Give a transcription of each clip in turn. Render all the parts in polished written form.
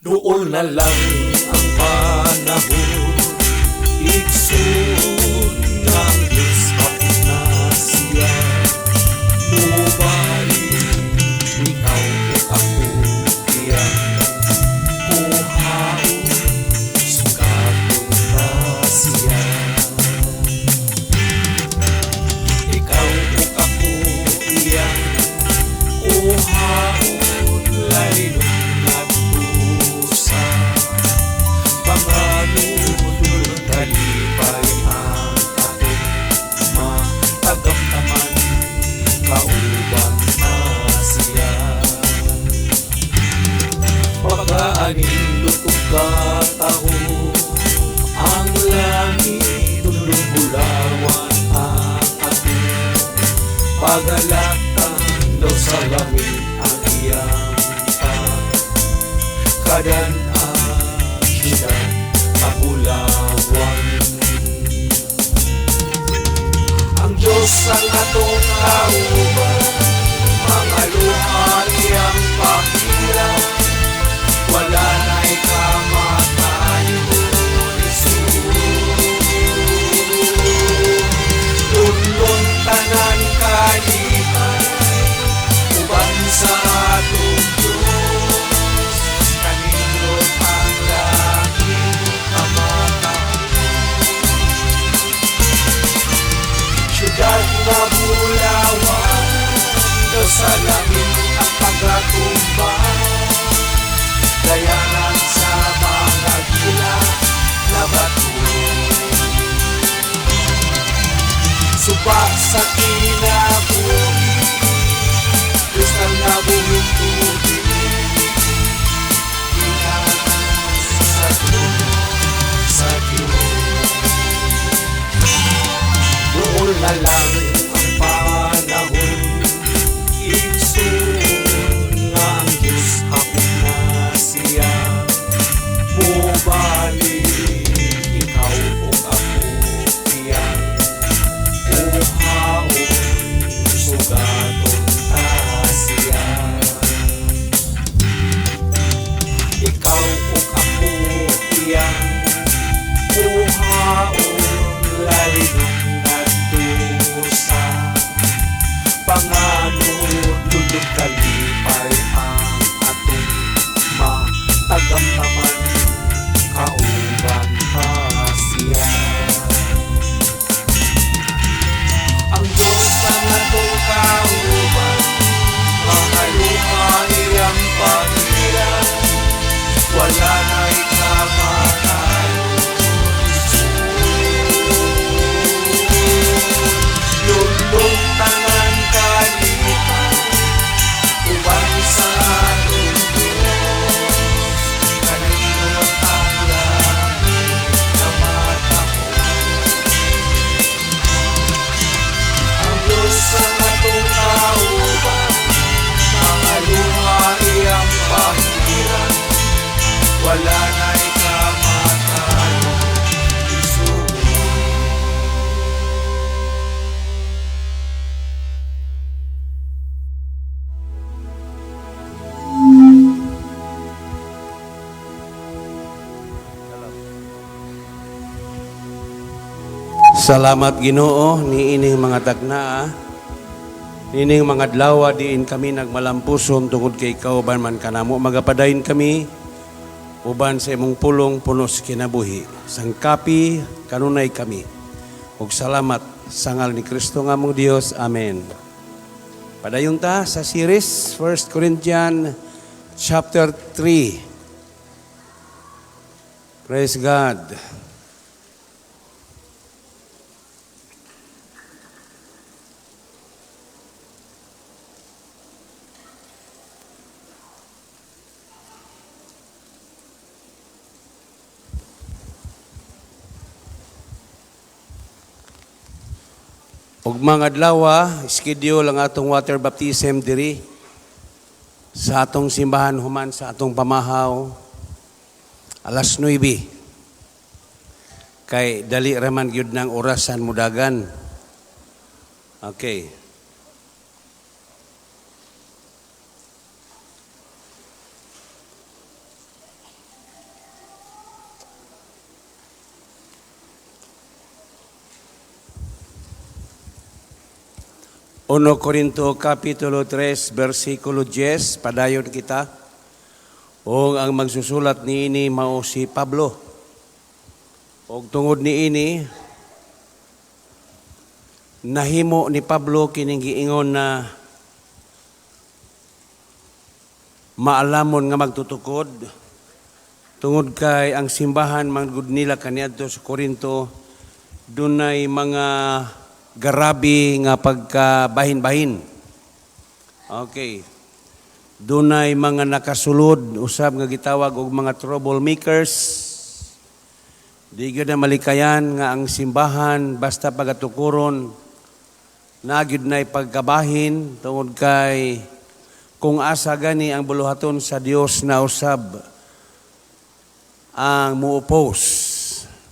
Duol na lang ang panahon, igsoon nga ang Diyos hapit na siya. Mubalik ikaw ug ako iyang kuhaon, sugaton ta siya. Ikaw ug ako iyang kuhaon, laylo nagtusa panganod, kalipay ang atong matagamtaman, kauban ta siya. Pagkaanindot ug kataho ang langit, dulong bulawan ang atong pagalaktan, daw sa langit ang iyang kadan-an, siyudad kabulawan. Ang Diyos ang atong kauban, mga luha iyang pahira, wala na'y kamatayon. Isun Lunlun tanan kalipay, uban sa atong Diyos, kanindot ang langit kamatahon. Siyudad nga bulawan, daw sa langit ang pagkatumba, dayanan sa mga gila na bato. Suba sa kinabuhi, kristal na buhing tubig, gikan sa trono sa Diyos. Duol na lang ang panahon, igsoon nga ang Diyos hapit na siya. Mubalik ikaw ug ako iyang kuhaon, sugaton ta siya. Ikaw ug ako iyang kuhaon, lalinong nagdusa panganod, lulod kalipay ang atong matagamtaman, kauban pa siya. Ang Diyos ang atong kauban, mga luha iyang pahira, wala na'y kamatayon. Lulong tanan kalipay, uban sa atong Diyos, kanindot ang langit na matahon. Ang Diyos ang atong kauban, mga luha iyang pahiran, wala na'y kamatayon. Isuon. Salamat, Ginoo, niining mga tagnaa, niining mga adlaw diin kami nagmalampuson tungod kay kauban man kanamo. Magapadayon kami uban sa imong pulong puno sa kinabuhi. Sangkapi kanunay kami. Ug salamat sa ngalan ni Kristo nga among Dios. Amen. Padayon ta sa series 1 Corinthians chapter 3. Praise God. Ug mga adlaw, schedule ang atong water baptism diri sa atong simbahan human sa atong pamahaw alas 9. Kay dali raman gyud ng orasan mudagan. Okay. 1 Corinto Kapitulo 3, versikulo 10, padayon kita. O ang magsusulat niini mao si Pablo. Og tungod niini, nahimo ni Pablo kining giingon na maalamon nga magtutukod tungod kay ang simbahan man gud nila kaniadto sa Corinto dunay mga garabi nga pagkabahin-bahin. Okay. Dunay mga nakasulod usab nga gitawag og mga troublemakers. Di gyud na malikayan nga ang simbahan basta pagatukuron na gyud nay pagkabahin tungod kay kung asa gani ang buluhaton sa Dios na usab ang mu-oppose.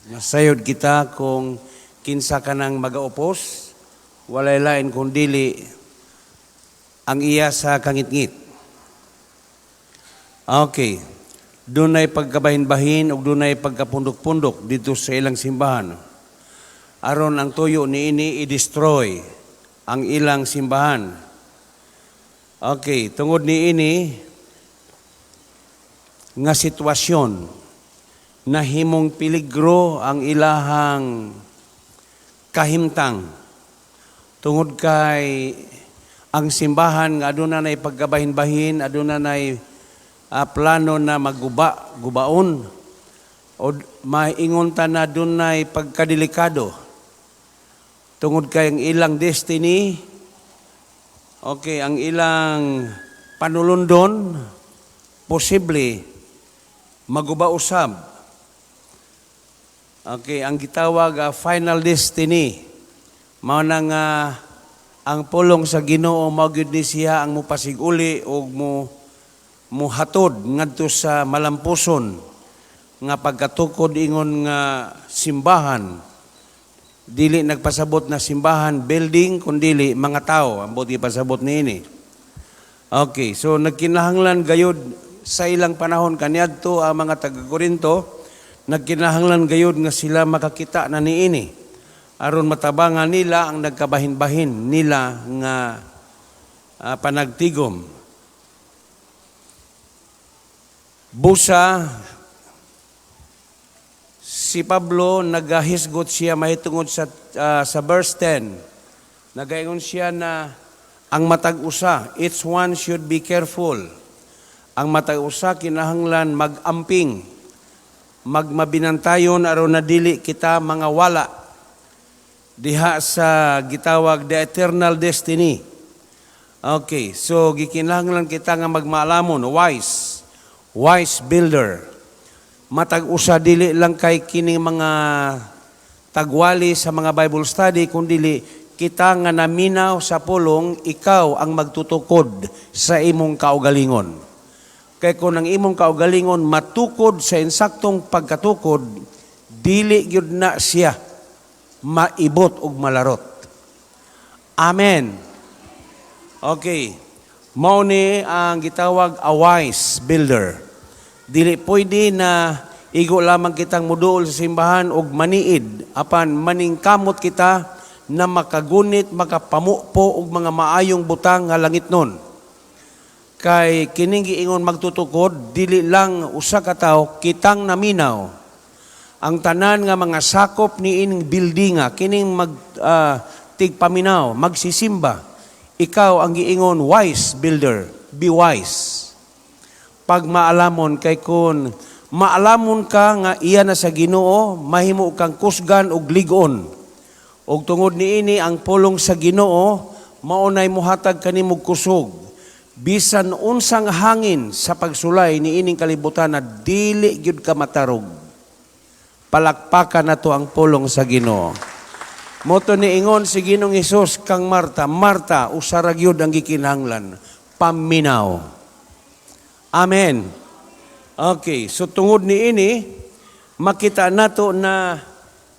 Nasayod kita kung kinsa kanang maga-oppose, walay lain kung dili ang iya sa kangitngit. Okay. Dunay pagkabahin-bahin ug dunay pagkapundok-pundok dito sa ilang simbahan. Aron ang tuyo niini i-destroy ang ilang simbahan. Okay, tungod niini nga sitwasyon, nahimong peligro ang ilahang kahimtang tungod kay ang simbahan nga aduna nay pagkabahin-bahin, aduna nay plano na maguba, gubaon o maingon ta na dunay pagkadelikado tungod kay ang ilang destiny, okay, ang ilang panulundon posible maguba usab. Okay, ang gitawag final destiny. Mao na nga ang pulong sa Ginoo mao gyud ni siya ang mupasig-uli ug mo muhatod ngadto sa malampuson nga pagkatukod ingon nga simbahan. Dili nagpasabot na simbahan building, kundili mga tao ang buot ipasabot niini. Okay, so nagkinahanglan gayud sa ilang panahon kaniadto ang mga taga Korinto, nagkinahanglan gayud nga sila makakita na niini aron matabangan nila ang nagkabahin-bahin nila nga panagtigom. Busa si Pablo nagahisgot siya mahitungod sa verse 10. Nagaingon siya na ang matag usa, each one should be careful. Ang matag usa kinahanglan magamping, magmabinantayon aron na dili kita mga wala diha sa gitawag the eternal destiny. Okay, so gikinahanglan kita nga magmaalamon, wise, wise builder. Matag usa, dili lang kay kining mga tagwali sa mga Bible study, kundili kita nga naminaw sa pulong, ikaw ang magtutukod sa imong kaugalingon. Kay kung ang imong kaugalingon matukod sa insaktong pagkatukod, dili gyud na siya maibot ug malarot. Amen. Okay. Mao ni ang gitawag a wise builder. Dili pwede na igo lamang kitang muduol sa simbahan og maniid apan maningkamot kita na makagunit, makapamupo og mga maayong butang nga langit nun. Kay kining giingon magtutukod, dili lang usa ka tawo, kitang naminaw. Ang tanan nga mga sakop ni ining buildinga, kining mag tigpaminaw, magsisimba. Ikaw ang giingon wise builder, be wise. Pag maalamon, kay kun maalamon ka nga iya na sa Ginoo, mahimo kang kusgan og lig-on. Og tungod niini ang pulong sa Ginoo mao nay muhatag kanimo kusog. Bisan unsang hangin sa pagsulay niining kalibutan na dili gyud ka matarog. Palakpakan nato ang pulong sa Ginoo. Mao to niingon si Ginoong Hesus kang Marta, "Marta, usa ra gyud ang gikinahanglan, paminaw." Amen. Okay, so tungod niini makita nato na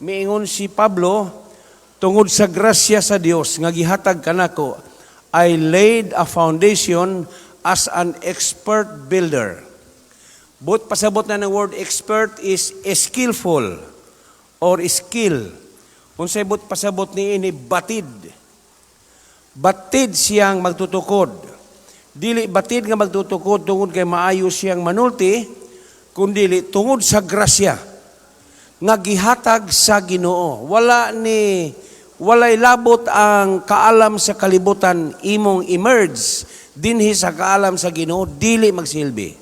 miingon si Pablo, tungod sa grasya sa Dios nga gihatag kanako, I laid a foundation as an expert builder. Buot pasabot na ng word expert is skillful or skill. Unsay buot pasabot niini? Batid. Batid siyang magtutukod. Dili batid nga magtutukod tungod kay maayo siyang manulti, kundili tungod sa grasya nga gihatag sa Ginoo. Walay labot ang kaalam sa kalibutan imong emerge dinhi sa kaalam sa Ginoo, dili magsilbi.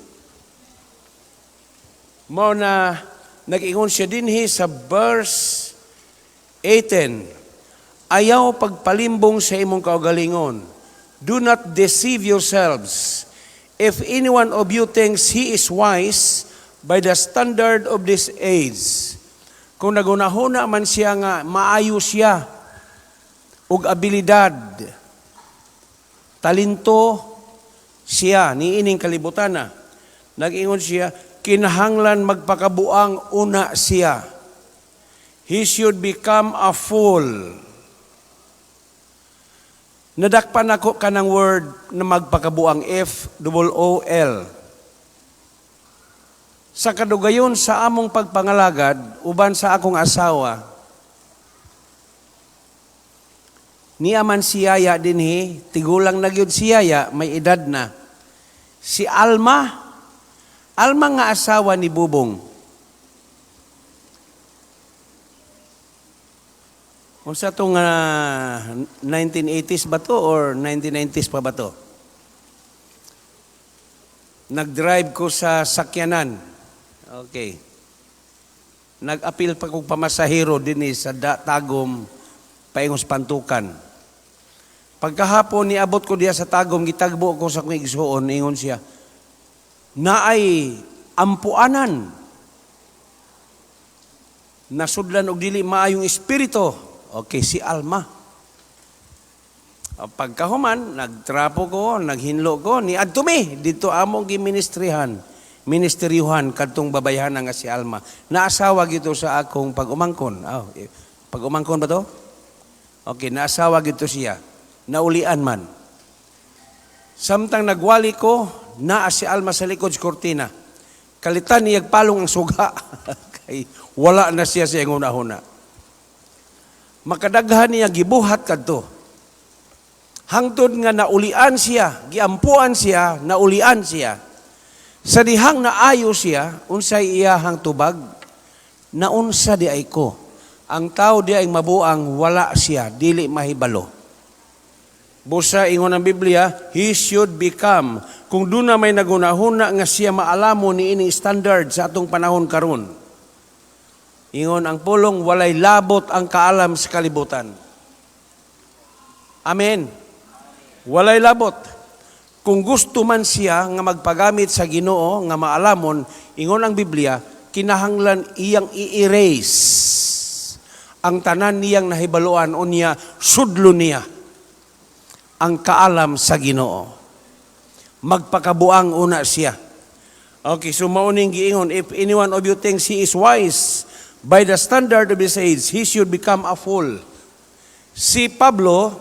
Mao na nag-ingon siya dinhi sa verse 18, "Ayaw pagpalimbong sa imong kaugalingon. Do not deceive yourselves. If any one of you thinks he is wise by the standard of this age." Kung nagunahuna man siya nga maayo siya og abilidad, talento siya niining kalibutan na. Nag-ingon siya, kinahanglan magpakabuang una siya. He should become a fool. Nadakpan ako kanang word na magpakabuang, fool. Sa kadugayon sa among pagpangalagad uban sa akong asawa, niya man si Yaya dinhi, tigulang na gyud si Yaya, may edad na. Si Alma, Alma nga asawa ni Bubong. Unsa tong 1980s ba to or 1990s pa ba to? Nag-drive ko sa sakyanan. Okay. Nag-apil pa kog pamasahero dinhi sa Tagum paingos Pantukan. Pagkahapon niabot ko diya sa Tagum, gitagbo ko sa akong igsuon, ingon siya, "Naay ampuanan. Nasudlan og dili maayong espiritu." Okay, si Alma. Pagkahuman, nagtrapo ko, naghinlo ko, ni adto mi dito among giministrihan. Ministeryuhan kadtong babayhana nga si Alma. Naasawa gito sa akong pag-umangkon. Oh, pag-umangkon ba to? Okay, naasawa gito siya. Naulian man. Samtang nagwali ko, naa si Alma sa likod sa kortina. Kalitan niyag palong ang suga. Kay wala na siya sa iyang una-una. Makadaghan niya gibuhat kadto. Hangtod nga naulian siya, giampuan siya, naulian siya. Sa dihang naayo siya, unsay iyahang tubag? "Naunsa di ay ko?" Ang tao di ay mabuang, wala siya, dili mahibalo. Busa ingon ang Biblia, he should become. Kung doon na may nagunahuna nga siya maalamo ni ining standard sa atong panahon karon. Ingon ang pulong, walay labot ang kaalam sa kalibutan. Amen. Walay labot. Kung gusto man siya nga magpagamit sa Ginoo nga maalamon, ingon ang Biblia, kinahanglan iyang i-erase ang tanan niyang nahibaluan, unya sudlo niya ang kaalam sa Ginoo. Magpakabuang una siya. Okay, so mauning giingon, if anyone of you thinks he is wise by the standard of his age, he should become a fool. Si Pablo,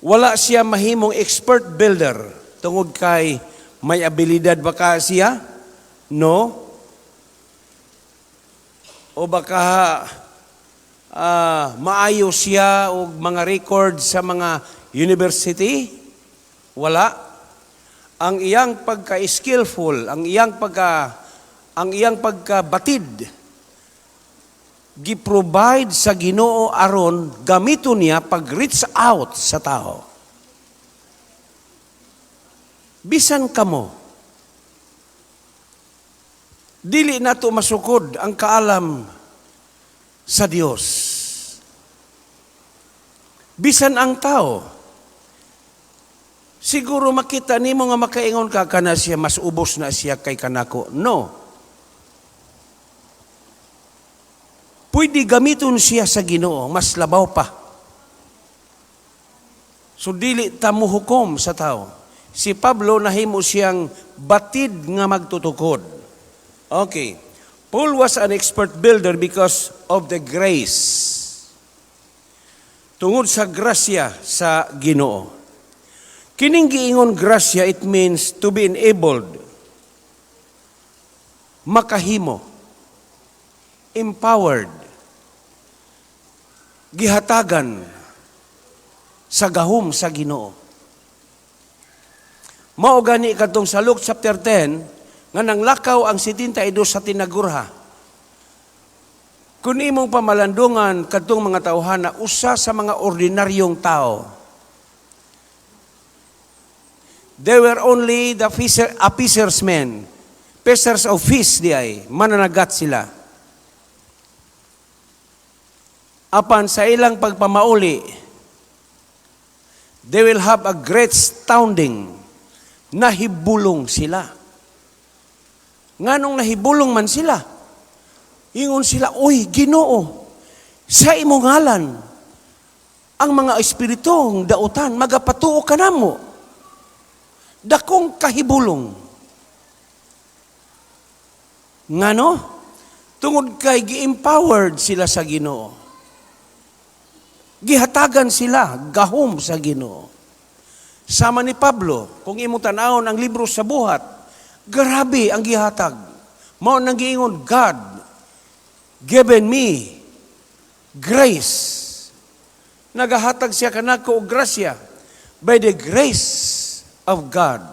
wala siya mahimong expert builder tungod kay may abilidad ba ka siya? No. O baka maayo siya og mga record sa mga university? Wala. Ang iyang pagka-skillful, ang iyang pagkabatid gi-provide sa Ginoo aron gamiton niya pag-reach out sa tao. Bisan kamo, dili nato masukod ang kaalam sa Dios. Bisan ang tao, siguro makita nimo nga makaingon ka, "Kana siya, mas ubos na siya kay kanako." No. Pwede gamiton siya sa Ginoo, mas labaw pa. So dili ta muhukom sa tao. Si Pablo, nahimo siyang batid nga magtutukod. Okay. Paul was an expert builder because of the grace. Tungod sa grasya sa Ginoo. Kining giingon grasya, it means to be enabled. Makahimo. Empowered. Gihatagan. Sa gahom sa Ginoo. Mao gani kadtong sa Luke chapter 10 nga nanglakaw ang 72 sa tinagurha. Kung imong pamalandungan kadtong mga tawhana, usa sa mga ordinaryong tao. They were only the fisher, a fishermen, fishers of fish di ay, mananagat sila. Apan sa ilang pagpamauli, they will have a great astounding. Nahibulong sila. Nganong nahibulong man sila? Ingon sila, "Uy, Ginoo, sa imong ngalan, ang mga espiritong dautan, magapatuo kanamo." Dakong kahibulong. Ngano? Tungod kay gi-empowered sila sa Ginoo. Gihatagan sila gahom sa Ginoo. Sama ni Pablo, kung imong tan-awon ang libro sa Buhat, grabe ang gihatag. Mao nang giingon, "God given me grace." Nagahatag siya kanako og grasya by the grace of God.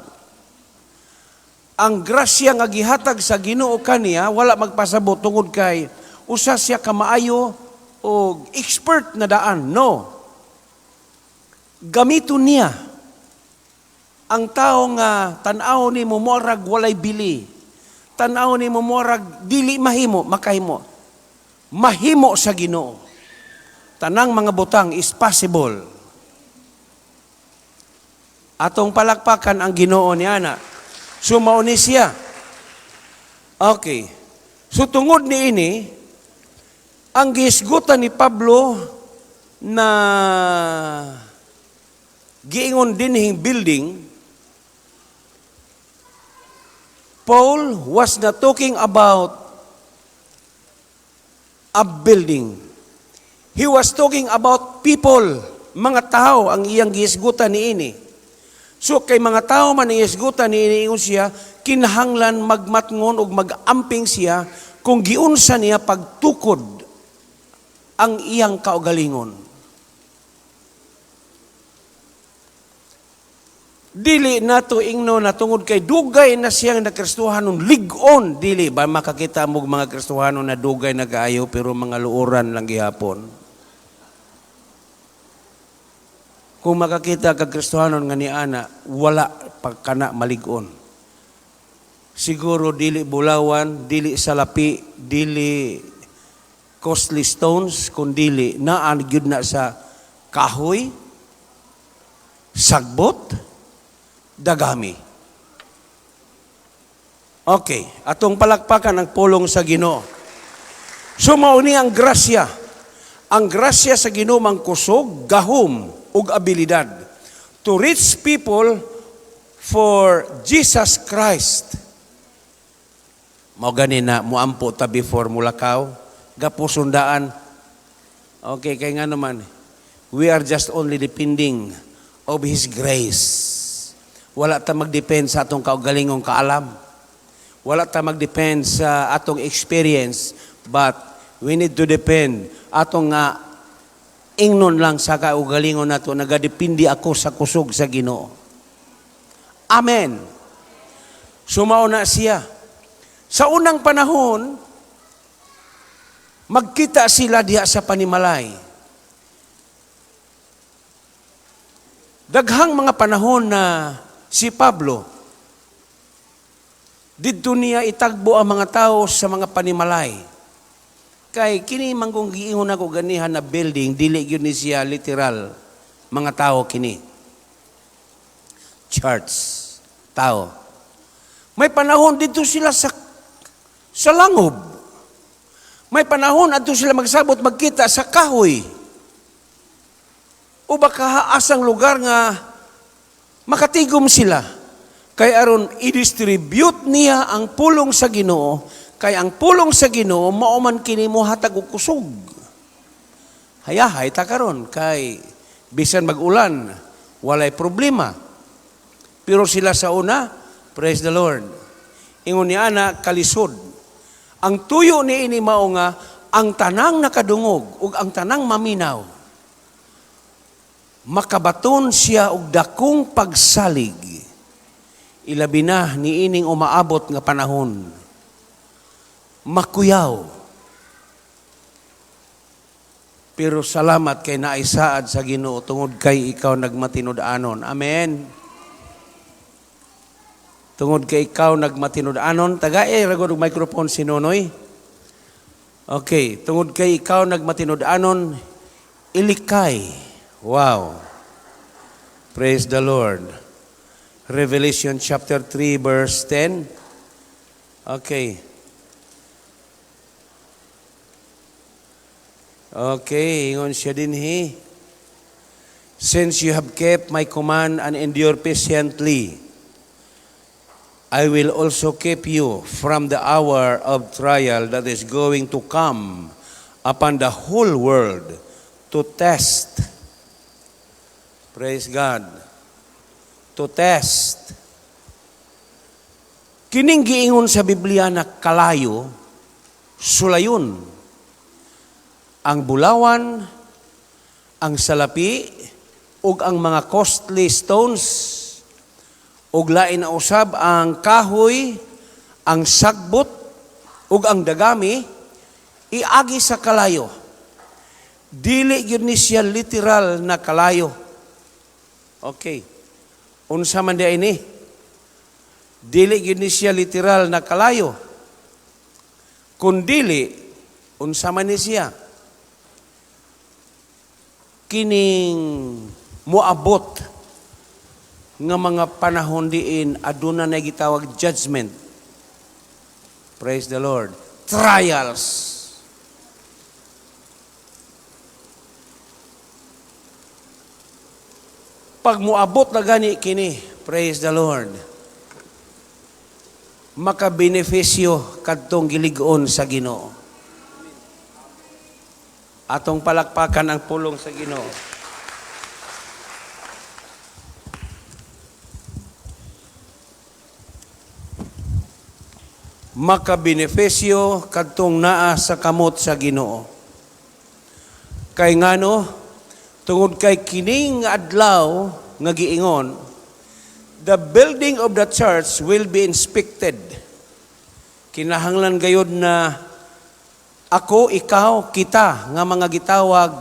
Ang grasya nga gihatag sa Ginoo kaniya wala magpasabot tungod kay usa siya kamaayo o expert na daan. No. Gamiton niya ang tao nga tan-aw ni mo morag walay bili. Tan-aw ni mo morag dili mahimo, makahimo. Mahimo sa Ginoo. Tanang mga butang is possible. Atong palakpakan ang Ginoo ni ana. So mao ni siya. Okay. So tungod ni ini, ang gihisgutan ni Pablo na giingon dinhing building, Paul was not talking about a building. He was talking about people, mga tao ang iyang gihisgutan niini. So kay mga tao man ang gihisgutan niini, ingon siya, kinahanglan magmatngon og mag-amping siya kung giunsa niya pagtukod ang iyang kaugalingon. Dili nato ingno na tungod kay dugay na siyang nakristuhanon, lig-on, dili ba makakita mo mga Kristohanon na dugay na kaayo pero mga luoran lang gihapon? Kung makakita ka Kristohanon nga ni ana, wala pa kana malig-on. Siguro dili bulawan, dili salapi, dili costly stones, kundili naan gyud na sa kahoy, sagbot, dagami. Okay, atong palakpakan ang pulong sa Ginoo. So mao ni ang grasya. Ang grasya sa Ginoo mangkusog, gahom ug abilidad to reach people for Jesus Christ. Mao gani na muampo ta before mulakaw, gapusundaan. Okay, kay nga naman, we are just only depending of His grace. Wala ta magdepend sa atong kaugalingong kaalam. Wala ta magdepend sa atong experience, but we need to depend atong nga ingnon lang sa kaugalingon nato, nagadepende ako sa kusog sa Ginoo. Amen. Sumao na siya. Sa unang panahon, magkita sila diha sa panimalay. Daghang mga panahon na si Pablo, didto niya itagbo ang mga tao sa mga panimalay. Kay kini manggong giingon ako ganihan na building, dili gyud ni siya literal mga tao kini. Church, tao. May panahon dito sila sa langob. May panahon adto sila magsabot magkita sa kahoy. O baka asang lugar nga makatigom sila. Kay aron i-distribute niya ang pulong sa Ginoo, kay ang pulong sa Ginoo mao man kini mohatag og kusog. Hayahay ta karon kay bisan mag-ulan, walay problema. Pero sila sa una, praise the Lord. Ingon ni ana kalisod. Ang tuyo ni ini mao nga ang tanang nakadungog ug ang tanang maminaw. Makabaton siya og dakong pagsalig, ilabi na niining umaabot nga panahon. Makuyaw. Pero salamat kay naisaad sa Ginoo tungod kay ikaw nagmatinud-anon. Amen. Tungod kay ikaw nagmatinud-anon, tagae ra gud og microphone si Nonoy. Okay, tungod kay ikaw nagmatinud-anon, ilikay. Wow. Praise the Lord. Revelation chapter 3 verse 10. Okay. Okay, ingon siya dinhi. "Since you have kept my command and endure patiently, I will also keep you from the hour of trial that is going to come upon the whole world to test." Praise God. To test. Kining giingon sa Biblia na kalayo, sulayon. Ang bulawan, ang salapi, ug ang mga costly stones, ug lain na usab ang kahoy, ang sagbot, ug ang dagami, iagi sa kalayo. Dili gyud ni siya literal na kalayo. Okay. Unsa man di ini? Dili gyud ni siya literal na kalayo. Kun dili, unsa man ni siya? Kining moabot nga mga panahon diin aduna na gitawag judgment. Praise the Lord. Trials. Pag moabot na gani kini, praise the Lord, makabenepisyo kadtong gilig-on sa Ginoo. Atong palakpakan ang pulong sa Ginoo. Makabenepisyo kadtong naa sa kamot sa Ginoo. Kay ngano, tungod kay kining adlaw nga giingon, the building of the church will be inspected. Kinahanglan gayod na ako, ikaw, kita nga mga gitawag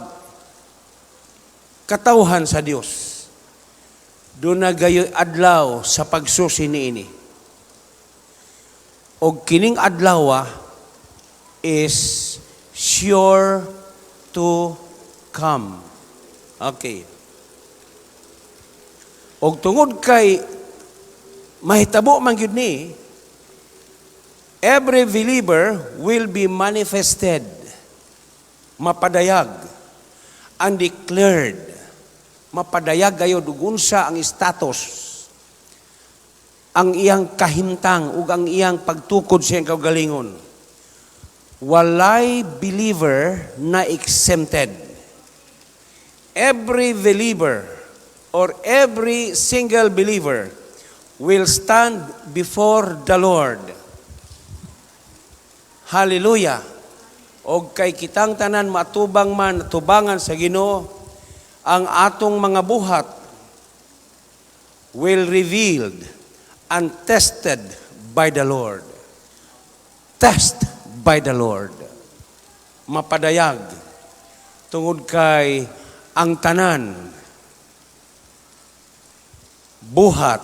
katawhan sa Dios. Duna gayoy adlaw sa pagsusi niini. Og kining adlaw is sure to come. Okay. Og tungod kay mahitabo man gyud ni, every believer will be manifested, mapadayag, and declared. Mapadayag gayod ug unsa ang status, ang iyang kahimtang ug ang iyang pagtukod sa iyang kaugalingon. Walay believer na exempted. Every believer or every single believer will stand before the Lord. Hallelujah. Og kay kitang tanan matubang man tubangan sa Ginoo, ang atong mga buhat will revealed and tested by the Lord. Test by the Lord. Mapadayag tungod kay ang tanan buhat,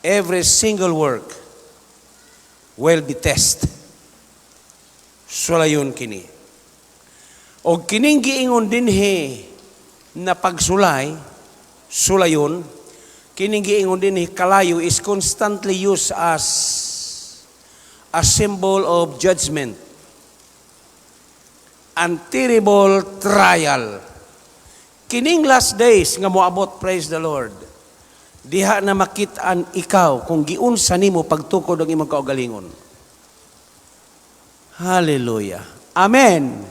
every single work will be tested. Sulayon kini. O kining giingon dinhi na pagsulay, sulayon, kining giingon dinhi kalayo is constantly used as a symbol of judgment and terrible trial. Kining last days nga moabot, praise the Lord, diha na makit-an ikaw kung giunsa nimo pagtukod ang imong kaugalingon. Hallelujah. Amen.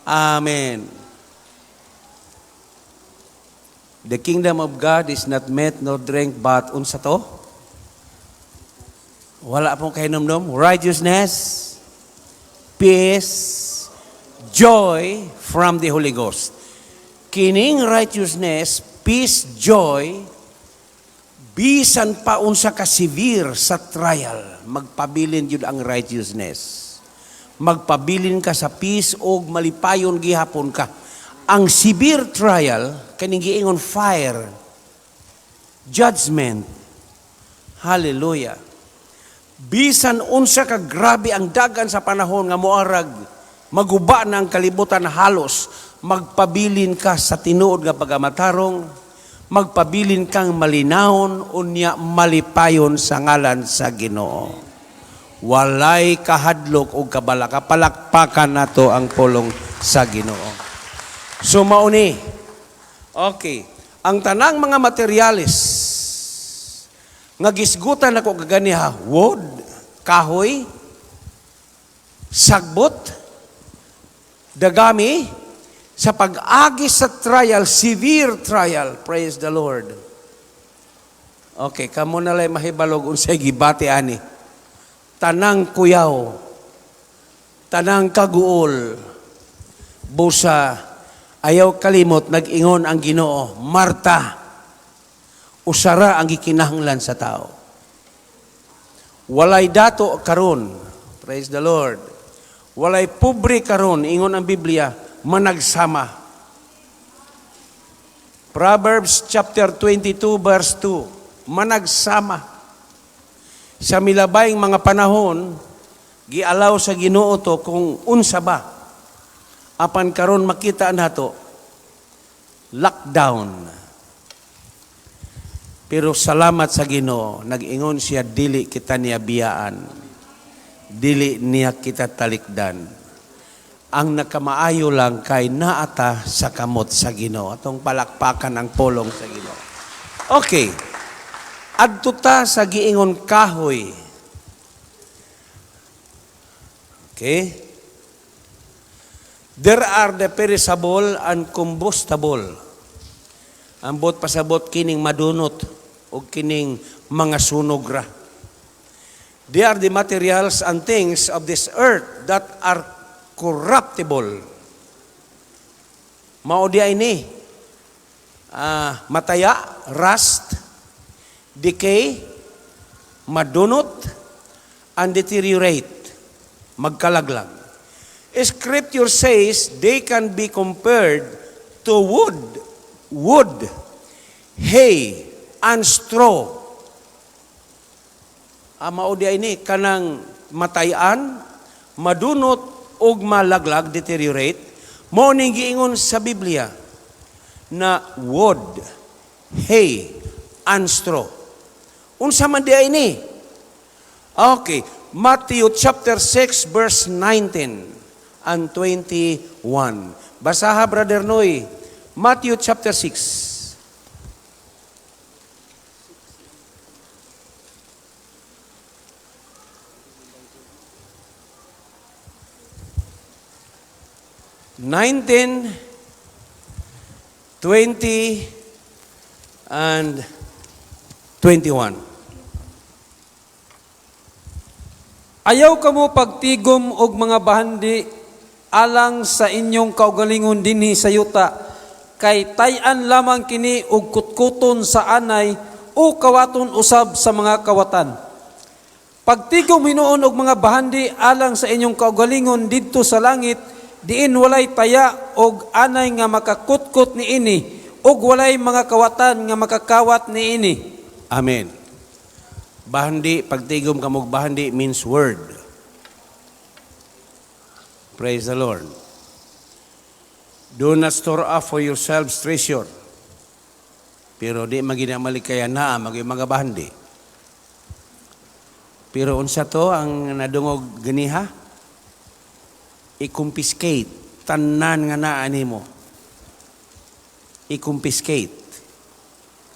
Amen. The kingdom of God is not meat nor drink, but unsa to? Wala pong kahinumdom. Righteousness, peace, joy from the Holy Ghost. Kining righteousness, peace, joy, bisan pa unsa ka severe sa trial, magpabilin jud ang righteousness. Magpabilin ka sa peace og malipayon gihapon ka. Ang severe trial, kaning giingon fire, judgment. Hallelujah. Bisan unsa ka grabe ang dagan sa panahon nga moarag maguba na ang kalibutan halos, magpabilin ka sa tinuod nga pagamatarong, magpabilin kang malinawon, unya malipayon sa ngalan sa Ginoo. Walay kahadlok og kabalaka. Palakpakan nato ang pulong sa Ginoo. So mauni. Okay. Ang tanang mga materialis nga gisgutan ako kaganiha, wood, kahoy, sagbot, dagami, sa pag-agi sa trial, severe trial, praise the Lord. Okay, kamo na lang mahibalog unsay gibati ani. Tanang kuyaw, tanang kaguol, busa, ayaw kalimot, nag-ingon ang Ginoo, "Marta, usara ang gikinahanglan sa tao." Walay dato karon, praise the Lord. Walay pobre karon, ingon ang Biblia, managsama. Proverbs chapter 22 verse 2, managsama. Sa milabayng mga panahon, gialaw sa Ginoo to kung unsa ba. Apan karon makita nato, lockdown. Pero salamat sa Ginoo, nag-ingon siya, dili kita niya biyaan. Dili niya kita talikdan. Ang nakamaayo lang kay naata sa kamot sa Ginoo. Atong palakpakan ang pulong sa Ginoo. Okay. Adto ta sa giingon kahoy. Okay? There are the perishable and combustible. Ang buot pasabot, kining madunot o kining mga sunog ra. They are the materials and things of this earth that are corruptible. Mao di ay ni. Mataya, rust, decay, madunot, and deteriorate, magkalaglag. Scripture says they can be compared to wood, hay, and straw. Mao di ay ni kanang matayan, madunot ug malaglag, deteriorate. Mao ning giingon sa Biblia na wood, hay, and straw. Unsa man di ay ni? Okay, Matthew chapter 6 verse 19 and 21. Basaha, Brother Noy. Matthew chapter 6. 19, 20, and 21. Ayaw kamo pagtigom og mga bahandi alang sa inyong kaugalingon dinhi sa yuta, kay tay-an lamang kini og kutkuton sa anay o kawaton usab sa mga kawatan. Pagtigom hinuon og mga bahandi alang sa inyong kaugalingon didto sa langit, diin walay taya og anay nga makakutkot niini ug walay mga kawatan nga makakawat niini. Amen. Bahandi, pagtigom kamog bahandi means word. Praise the Lord. Do not store up for yourselves treasure. Pero di maginamalik kaya naa maging mga bahandi. Pero unsa to ang nadungog ganiha? I-confiscate tanan nga naa nimo. I-confiscate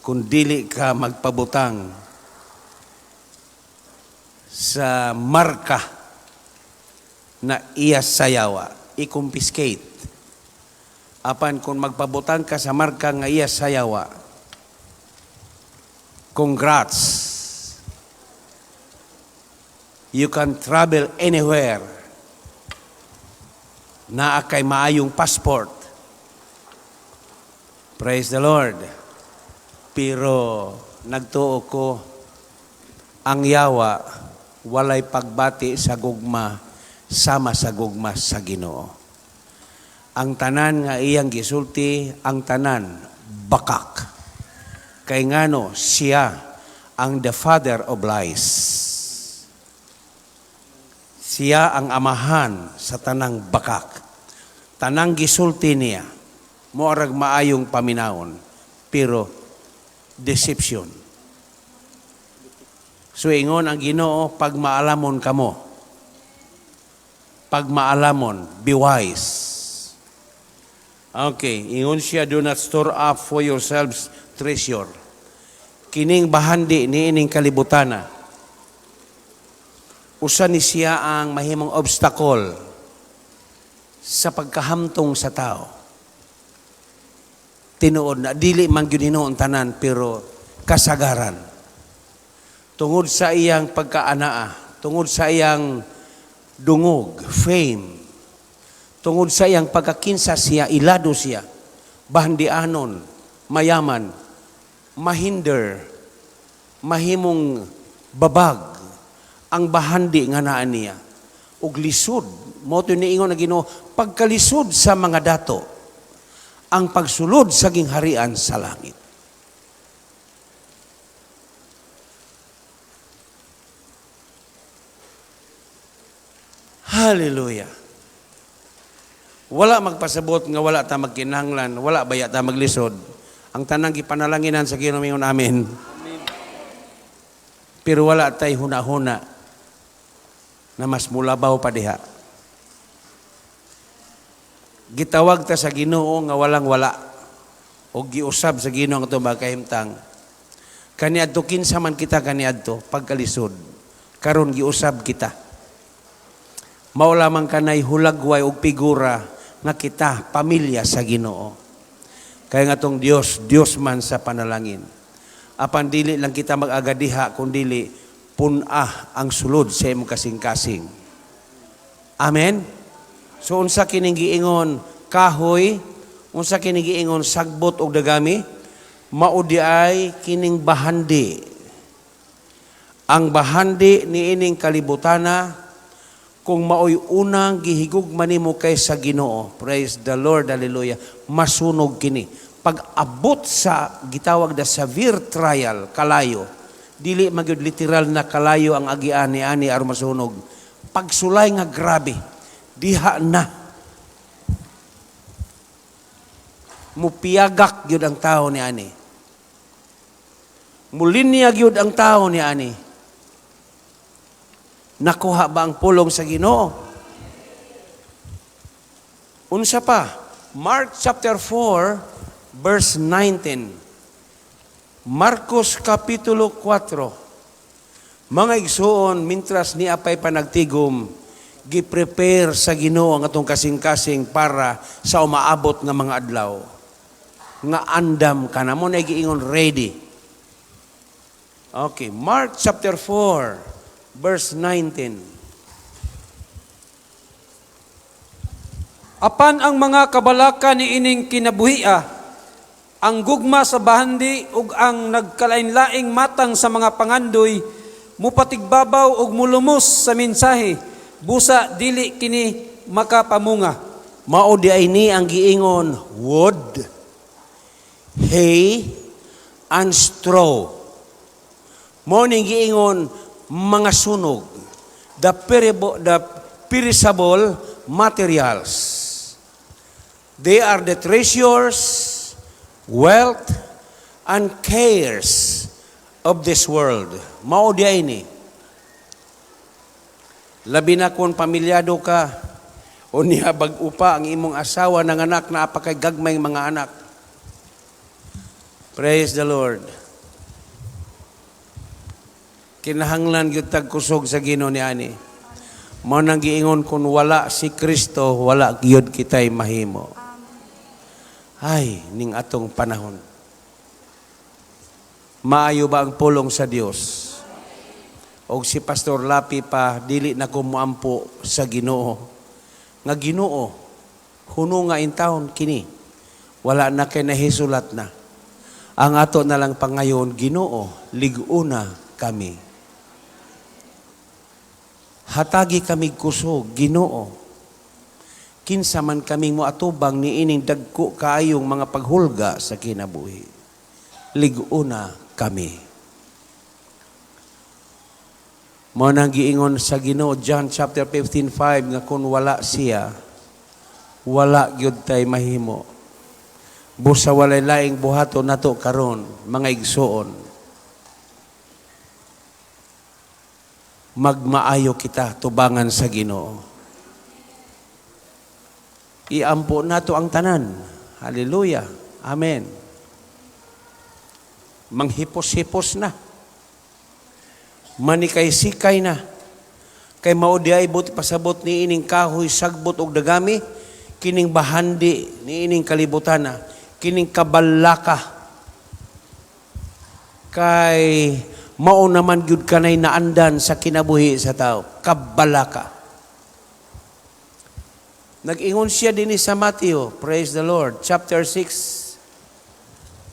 kung dili ka magpabutang sa marka na iya sayawa, i-confiscate. Apan kung magpabutang ka sa marka nga iya sayawa, congrats. You can travel anywhere. Naa kay maayong passport. Praise the Lord. Pero nagtuo ko, ang yawa walay pagbati sa gugma sama sa gugma sa Ginoo. Ang tanan nga iyang gisulti, ang tanan bakak. Kay ngano, siya ang the father of lies. Siya ang amahan sa tanang bakak. Tanang gisulti niya, moarag maayong paminawon, pero deception. So ingon ang Ginoo, pag maalamon kamo, pag maalamon, be wise. Okay, ingon siya, "Do not store up for yourselves treasure." Kining bahandi ni ining kalibutana. Usa ni siya ang mahimong obstacle sa pagkahamtong sa tao. Tinuod na dili man gyud hinuon tanan, pero kasagaran. Tungod sa iyang pagkaanaa, tungod sa iyang dungog, fame, tungod sa iyang pagkakinsa siya, ilado siya, bahandianon, mayaman, mahinder, mahimong babag ang bahandi nga naa niya. Ug lisod, mao to niingon ang Ginoo, pagkalisod sa mga dato, ang pagsulod sa gingharian sa langit. Hallelujah. Wala magpasabot nga wala ta magkinahanglan, wala baya ta maglisod. Ang tanang gipanalanginan sa Ginoo, mingon amen. Pero wala tay huna-huna na mas mulabaw pa diha. Gitawag ta sa Ginoo nga walang wala o giusab sa Ginoo ang atong mga. Kaniadto kinsa man kita kaniadto pagkalisod. Karon giusab kita. Mao lamang kanay hulagway og figura nga kita pamilya sa Ginoo. Kaya nga tong Dios, Dios man sa panalangin. Apan dili lang kita mag-agadiha kun dili pun-ah ang sulod sa imong kasing-kasing. Amen. So unsa kining giingon kahoy, unsa kining giingon sagbot og dagami, mao di ay kining bahandi. Ang bahandi niining kalibutana kung maoy unang gihigugma nimo kaysa Ginoo. Praise the Lord, hallelujah. Masunog kini. Pag abot sa gitawag na severe trial, kalayo. Dili magyud literal na kalayo ang agian ni ani aron masunog. Pagsulay nga grabe, diha na. Mupiyagak gyud ang tao ni ani. Mulinya gyud ang tao ni ani. Nakuha ba ang pulong sa Ginoo? Unsa pa? Mark chapter 4 verse 19. Marcos kapitulo 4. Mga igsuon, mintras ni apay panagtigom, gi-prepare sa Ginoo ang atong kasing-kasing para sa umaabot nga mga adlaw. Nga andam ka na mo na giingon ready. Okay, Mark chapter 4 verse 19. Apan ang mga kabalaka ni ining kinabuhia, ang gugma sa bahandi ug ang nagkalain-laing matang sa mga pangandoy, mupatigbabaw ug mulumos sa mensahe, busa dili kini makapamunga. Mao di ay ni ang giingon wood, hay, and straw. Mao ning giingon mga sunog, the perishable materials. They are the treasures, wealth, and cares of this world. Mao di ay ni. Labi na kung pamilyado ka, o niya bag-o pa ang imong asawa ng anak na apakay gagmay mga anak. Praise the Lord. Kinahanglan gyud tag kusog sa Ginoo ni ani. Mao nang giingon kun wala si Kristo, wala gyud kitay mahimo. Ay, ning atong panahon. Maayo ba ang pulong sa Dios? Og si Pastor Lapi pa dili na ko moampo sa Ginoo. Nga Ginoo, huno nga in town kini. Wala na kay nahisulat na. Ang ato na lang pangayon, Ginoo, lig-una kami. Hatagi kami kusog, Ginoo. Kinsa man kaming moatubang niining dagko kaayong mga paghulga sa kinabuhi. Lig-una kami. Mao nang giingon sa Ginoo, John chapter 15:5, nga kung wala siya, wala gyud tay mahimo. Busa walay laing buhaton nato karon, mga igsuon. Magmaayo kita tubangan sa Ginoo. Iampo nato ang tanan. Hallelujah. Amen. Manghipos-hipos na. Manikay-sikay na. Kay mao di ay buot pasabot ni ining kahoy, sagbot og dagami, kining bahandi ni ining kalibutan na, kining kabalaka. Kay mao naman gyud kanay naandan sa kinabuhi sa tao, kabalaka. Nag-ingon siya dinhi sa Matthew, praise the Lord, chapter 6.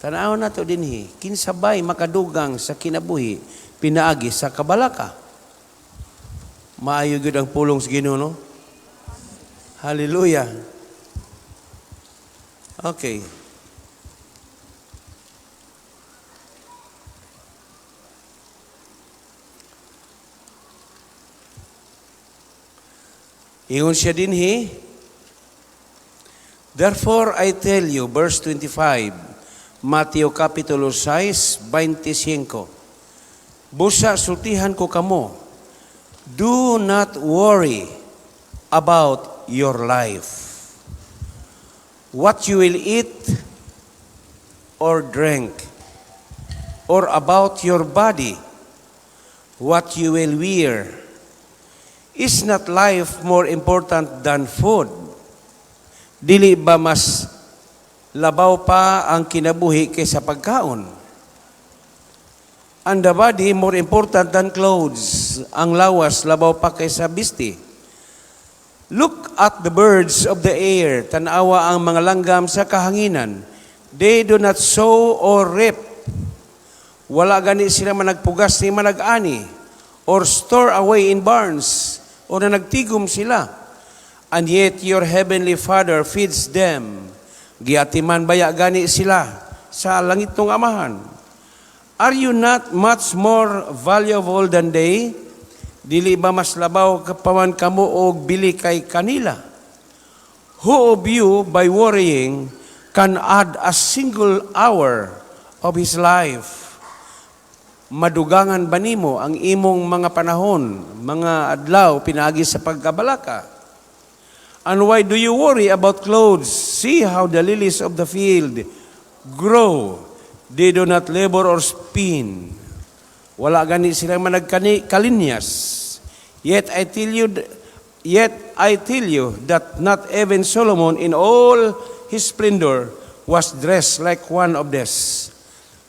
Tanaw na to dinhi, kinsa bay makadugang sa kinabuhi pinaagi sa kabalaka. Maayo gyud ang pulong sa Ginoo, no? Hallelujah. Okay. Ingon siya dinhi, "Therefore I tell you," verse 25, Mateo Kapitulo 6, 25. "Busa sultihan ko kamo, do not worry about your life, what you will eat or drink, or about your body, what you will wear. Is not life more important than food?" Dili ba mas labaw pa ang kinabuhi kaysa pagkaon? "And the body more important than clothes." Ang lawas labaw pa kaysa bisti. "Look at the birds of the air." Tanawa ang mga langgam sa kahanginan. "They do not sow or reap." Wala gani sila managpugas ni manag-ani, "or store away in barns." O na nagtigom sila. "And yet your heavenly Father feeds them." Giatiman baya gani sila sa langitnong Amahan. "Are you not much more valuable than they?" Dili ba mas labaw pa man kamo og bili kay kanila? "Who of you, by worrying, can add a single hour of his life?" Madugangan ba nimo ang imong mga panahon, mga adlaw, pinaagi sa pagkabalaka? "And why do you worry about clothes? See how the lilies of the field grow. They do not labor or spin." Wala gani sila managkalinyas. "Yet I tell you that not even Solomon in all his splendor was dressed like one of these."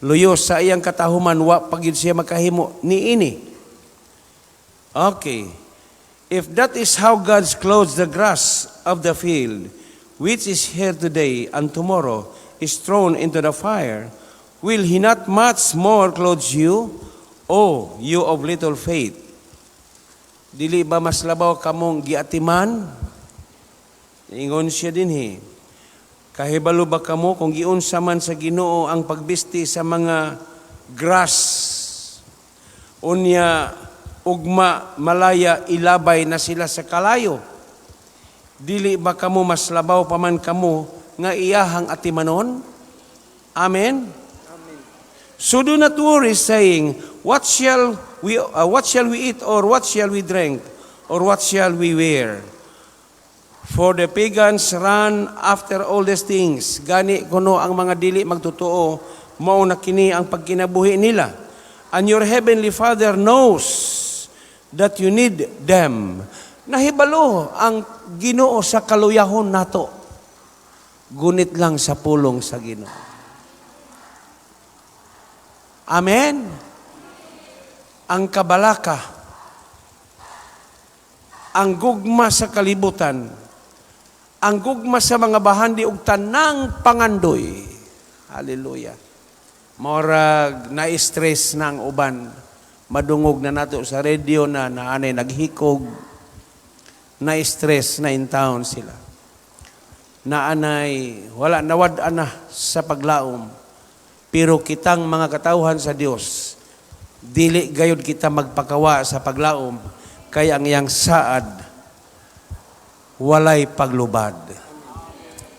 Luyo sa iyang katahuman, wa pa gyud siya makahimo niini. Okay. "If that is how God clothes the grass of the field, which is here today and tomorrow is thrown into the fire, will He not much more clothe you, O you of little faith?" Dili ba mas labaw kamong giatiman? Ingon siya dinhi. Kahibalo ba kamo kung giunsa man sa Ginoo ang pagbisti sa mga grass? Unya ugma malaya ilabay na sila sa kalayo. Dili ba kamo mas labaw pa man kamo nga iyahang atimanon? Amen. "So do not worry, saying, what shall we eat, or what shall we drink, or what shall we wear? For the pagans run after all these things." Gani kuno ang mga dili magtotoo, mao na kini ang pagkinabuhi nila. "And your heavenly Father knows that you need them." Nahibalo ang Ginoo sa kaluyahon nato. Gunit lang sa pulong sa Ginoo. Amen. Ang kabalaka, ang gugma sa kalibutan, Ang gugma sa mga bahandi ug tanang pangandoy. Hallelujah. Morag na-stress na ang uban. Madungog na nato sa radio na naanay naghikog. Na-stress na in town sila. Naanay, wala, nawad na sa paglaom. Pero kitang mga katawhan sa Dios, dili gayud kita magpakawa sa paglaom kay ang iyang saad walay paglubad.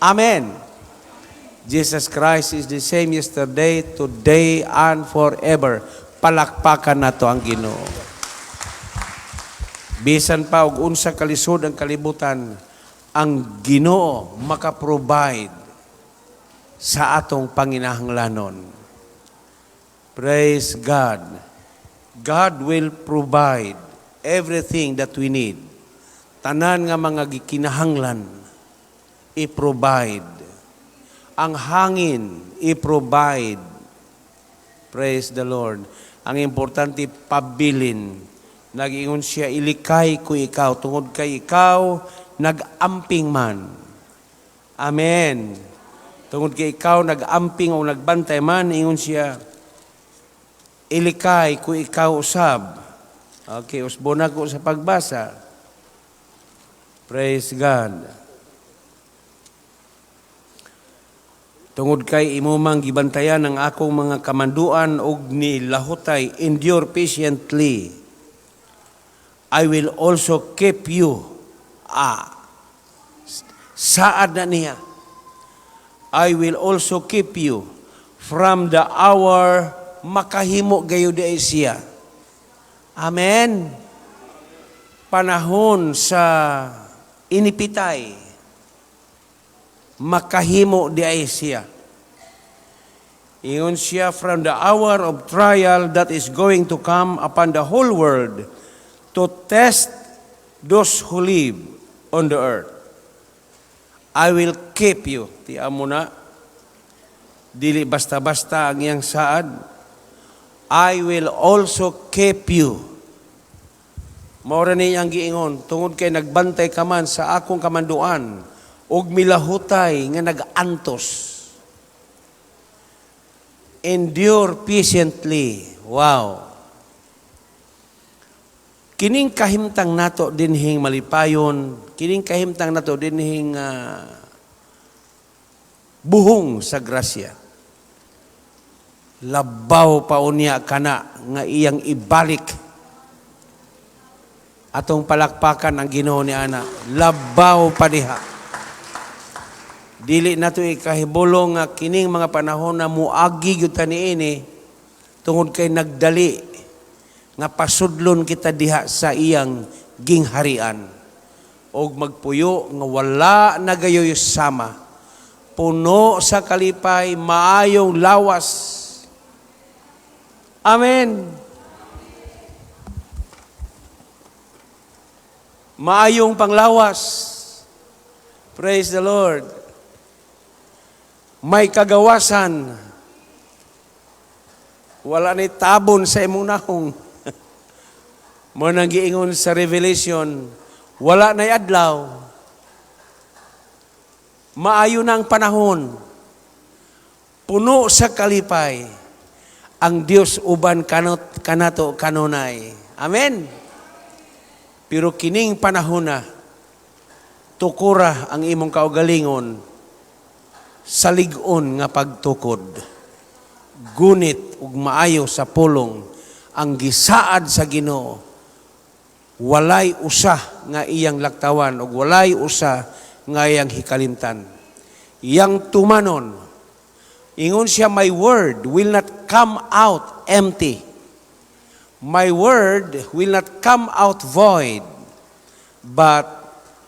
Amen. Jesus Christ is the same yesterday, today, and forever. Palakpakan nato ang Ginoo. Bisan pa og unsa kalisod ang kalibutan, ang Ginoo maka-provide sa atong panginahanglanon. Praise God. God will provide everything that we need. Tanan nga mga gikinahanglan, i-provide. Ang hangin, i-provide. Praise the Lord. Ang importante, pabilin. Nag-ingon siya, "Ilikay ko ikaw, tungod kay ikaw, nag-amping man." Amen. Tungod kay ikaw, nag-amping o nagbantay man, ingon siya, "Ilikay ko ikaw usab." Okay, usbon ako sa pagbasa. Praise God. Tungod kay imo mang gibantayan ang akong mga kamanduan og nilahutay, endure patiently. I will also keep you. Ah, saad na niya. I will also keep you from the hour makahimo gayud diay siya. Amen. Panahon sa inipitay, makahimo diay siya. Ingon siya, from the hour of trial that is going to come upon the whole world to test those who live on the earth. I will keep you. Tiyan mo na, dili basta-basta ang iyang saad. I will also keep you. Mao ni iyang giingon, tungod kay nagbantay ka man sa akong kamanduan, ug milahutay nga nag-antos. Endure patiently. Wow. Kining kahimtang nato dinhing malipayon, kining kahimtang nato dinhing buhong sa grasya. Labaw pa unya kana nga iyang ibalik. Atong palakpakan ang Ginoo ni ana. Labaw pa diha. Dili nato ikahibulong nga kining mga panahon na muagi gyud ta niini tungod kay nagdali nga pasudlon kita diha sa iyang gingharian og magpuyo nga wala na gayoy sama, puno sa kalipay, maayong lawas. Amen. Maayong panglawas. Praise the Lord. May kagawasan. Wala ni tabon sa imong nahong. Mao nang giingon sa Revelation, wala na'y adlaw. Maayo na ang panahon. Puno sa kalipay. Ang Dios uban kanot kanato kanunay. Amen. Pero kining panahon na, tukura ang imong kaugalingon sa lig-on nga pagtukod. Gunit ug maayo sa pulong ang gisaad sa Ginoo. Walay usa nga iyang laktawan ug walay usa nga iyang hikalimtan. Iyang tumanon. Ingon siya, "My word will not come out empty. My word will not come out void, but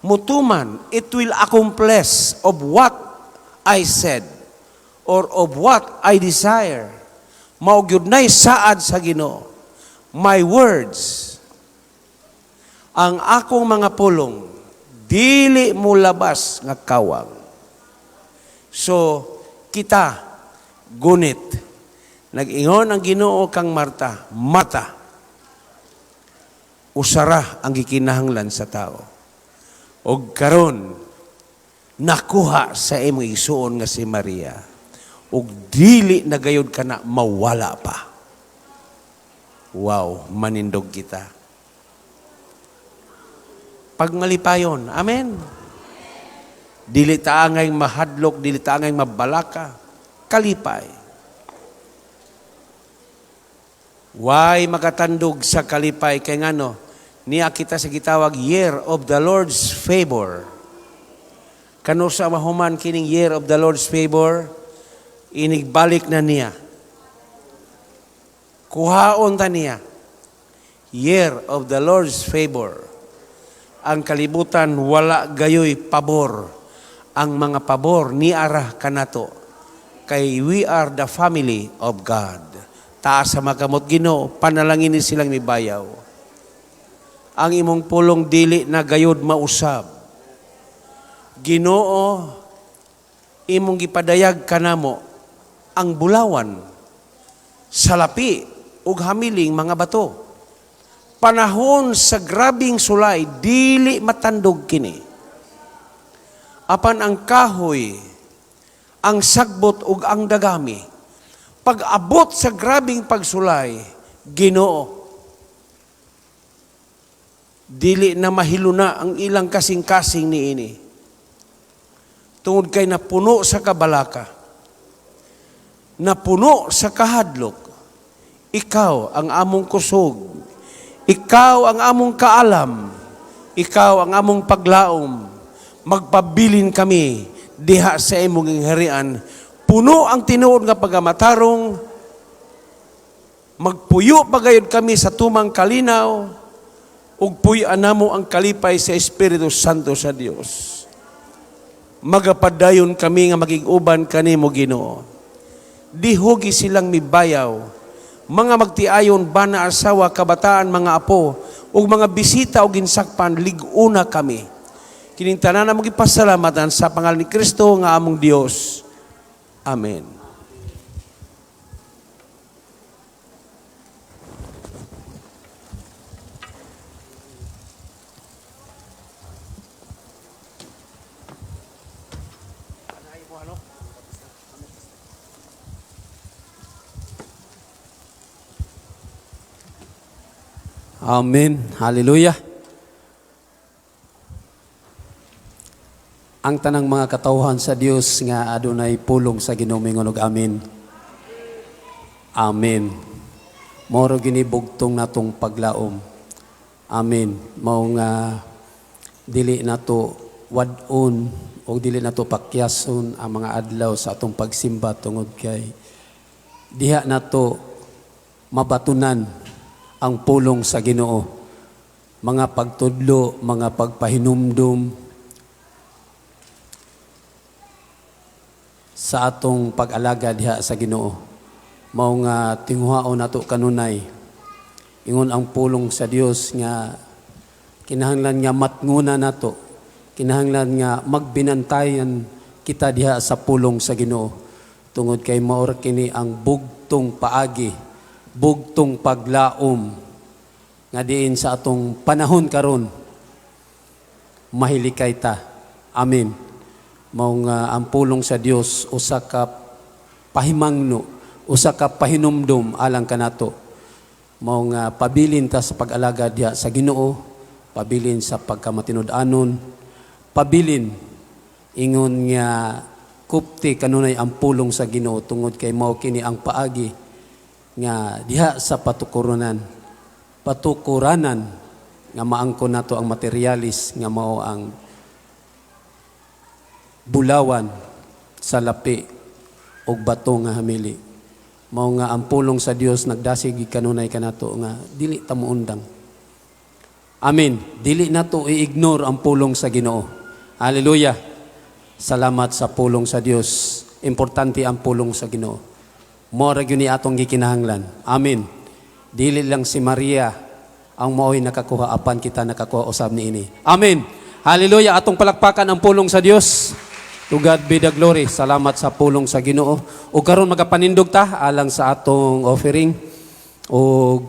mutuman, it will accomplish of what I said or of what I desire." Mao gyud nay saad sa Ginoo. My words, ang akong mga pulong, dili mo labas nga kawang. So, kita, gunit, nag-ingon ang Ginoo kang Marta, "Marta, usara ang gikinahanglan sa tao." Og karon, Nakuha sa imong igsuon nga si Maria. Ug dili na gayud kana mawala pa. Wow, manindog kita. Pagmalipayon. Amen. Dili ta angay mahadlok, dili ta angay mabalaka. Kalipay. Why makatandog sa kalipay kay ngano? Niya kita sa gitawag Year of the Lord's Favor. Kanusa mahuman kining Year of the Lord's Favor, inigbalik na niya. Kuhaon ta niya. Year of the Lord's Favor. Ang kalibutan wala gayoy pabor. Ang mga pabor niara kanato. Kay we are the family of God. Taas sa makamot, Ginoo, panalangin ni silang mibayaw. Ang imong pulong dili na gayod mausab. Ginoo, imong gipadayag kanamo ang bulawan, salapi ug hamiling mga bato. Panahon sa grabing sulay, dili matandog kini. Apan ang kahoy, ang sagbot ug ang dagami, pag-abot sa grabing pagsulay, Ginoo, dili na mahiluna ang ilang kasing-kasing niini. Tungod kay napuno sa kabalaka, napuno sa kahadlok, ikaw ang among kusog, ikaw ang among kaalam, ikaw ang among paglaom, magpabilin kami diha sa imong gingharian. Puno ang tinuod nga pagamatarong, magpuyo pagayod kami sa tumang kalinaw, ug puy-an namo ang kalipay sa Espiritu Santo sa Dios. Magapadayon kami nga magig-uban kanimo, Ginoo. Dihugi silang mibayaw, mga magtiayon, bana, asawa, kabataan, mga apo, ug mga bisita og ginsakpan, lig-una kami. Kining tanan among gipasalamatan sa pangalan ni Kristo nga among Dios. Amen. Amen. Hallelujah. Ang tanang mga katawhan sa Dios nga adunay pulong sa Ginoo mingon og amen. Amen. Moro gini bugtong natong paglaom. Amen. Mao nga dili nato wad-on o dili nato pakyason ang mga adlaw sa atong pagsimba tungod kay diha nato mabatunan ang pulong sa Ginoo. Mga pagtudlo, mga pagpahinumdum sa atong pag-alaga diha sa Ginoo. Mao nga tinguhaon nato kanunay. Ingon ang pulong sa Dios nga kinahanglan nga matnguna nato, kinahanglan nga magbinantayan kita diha sa pulong sa Ginoo. Tungod kay mao ra kini ang bugtong paagi, bugtong paglaom nga diin sa atong panahon karon mahilikay ta. Amen. Mao nga ang pulong sa Dios usa ka pahimangno, usa ka pahinumdum alang kanato. Mao nga pabilin ta sa pag-alaga diha sa Ginoo, pabilin sa pagkamatinud-anon, pabilin ingon nga kupti kanunay ang pulong sa Ginoo tungod kay mao kini ang paagi nga diha sa patukuranan nga maangkon nato ang materialis nga mao ang bulawan sa lapi og bato nga hamili. Mao nga ang pulong sa Dios nagdasig kanunay kanato nga dili ta moundang. Amen. Dili nato i-ignore ang pulong sa Ginoo. Hallelujah. Salamat sa pulong sa Dios. Importante ang pulong sa Ginoo. Mao ra gyud ni atong gikinahanglan. Amen. Dili lang si Maria ang mao'y nakakuha apan kita nakakuha usab niini. Amen. Hallelujah. Atong palakpakan ang pulong sa Dios. To God be the glory. Salamat sa pulong sa Ginoo. Ug karon magapanindog ta alang sa atong offering ug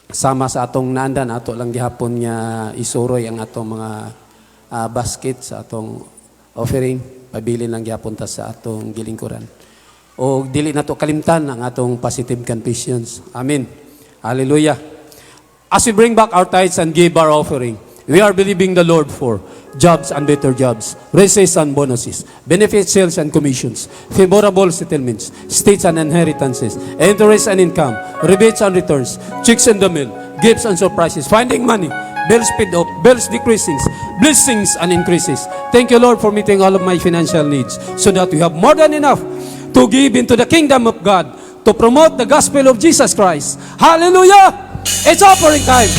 sama sa atong naandan ato lang gihapon nga isuroy ang atong mga basket sa atong Offering, pabilin lang gyapon ta sa atong gilingkuran. O dili nato kalimtan ang atong positive confessions. Amen. Hallelujah. As we bring back our tithes and give our offering, we are believing the Lord for jobs and better jobs, raises and bonuses, benefit sales and commissions, favorable settlements, estates and inheritances, interest and income, rebates and returns, checks in the mail, gifts and surprises, finding money, bills paid off, bills decreasing, blessings and increases. Thank you, Lord, for meeting all of my financial needs so that we have more than enough to give into the kingdom of God, to promote the gospel of Jesus Christ. Hallelujah! It's offering time.